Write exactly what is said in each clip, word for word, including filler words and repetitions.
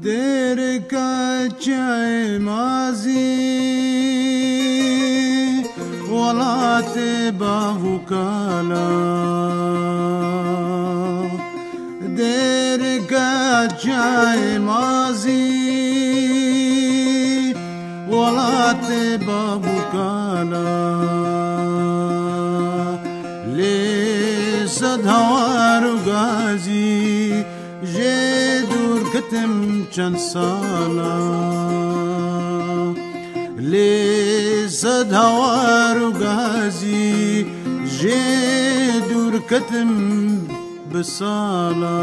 Dêrika çiyayê Mazî, welatê bav û kala. Dêrika çiyayê Mazî, welatê bav û kala. Lê sed hawar û gazî, jê dûr ketim çend sala. Lê sed hawar û gazî, jê dûr ketim bi sala.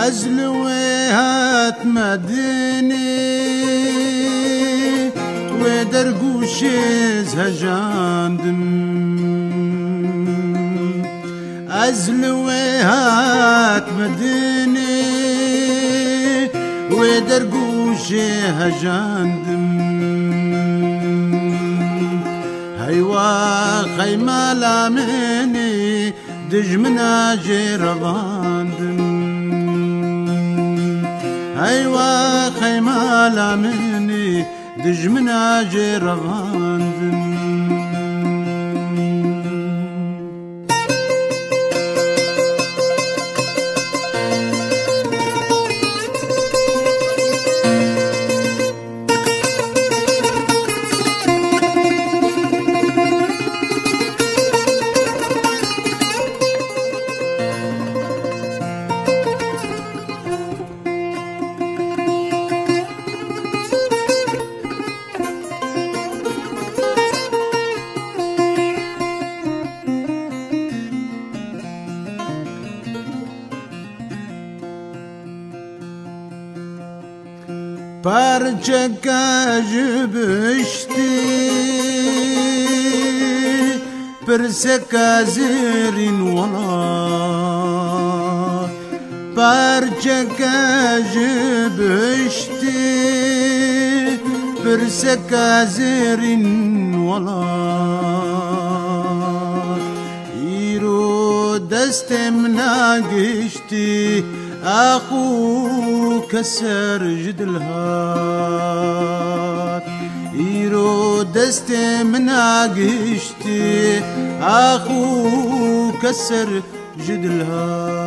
Ez li wê hatme dinê, wê dergûşê ez hejandim. Ez li wê hatme dinê, wê dergûşê hejandim. Heywa xeymala min e, dijmina jê revandim. Heywa xeymala min e, dijmina jê revandim. Parçeke ji biştî, pirseke zêrîn wela. Parçeke ji biştî, pirseke zêrîn wela. Îro destê min a gişt tî, axû keser ji dil hat. Îro destê min a giştî, axû keser ji dil hat.